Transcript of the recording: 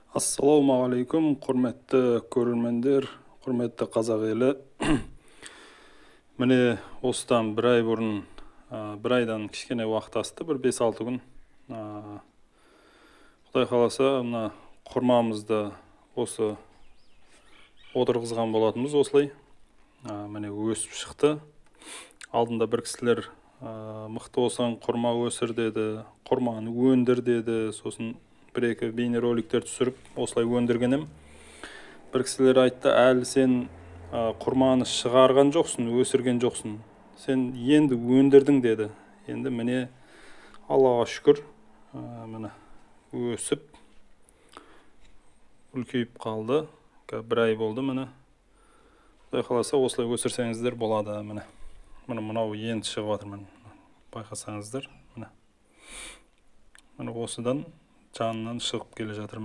Ассалаумағалейкум, құрметті көрермендер, құрметті қазақ елі. Міне, осыдан бір ай бұрын, бір айдан кішкене уақыт асты, бір 5-6 күн. Құдай қаласа, мына құрмамызды осы отырғызған болатынбыз осылай. Міне, өсіп шықты. Алдында бір кісілер мықты болсаң құрма өсір деді, құрманы өндір деді, сосын бір-екі бейнероликтер түсіріп осылай өндірген едім. Бір кісілер айтты, әлі сен құрманы шығарған жоқсың, өсірген жоқсың, сен енді өндірдің деді. Енді міне, Аллаға шүкір, міне өсіп үлкейіп қалды. Бір ай болды, міне. Құдай қаласа, осылай өсірсеңіздер болады. Міне, міне мынау енді шығып жатыр, міне, байқасаңыздар, міне, міне осыдан жанынан шығып келе жатыр.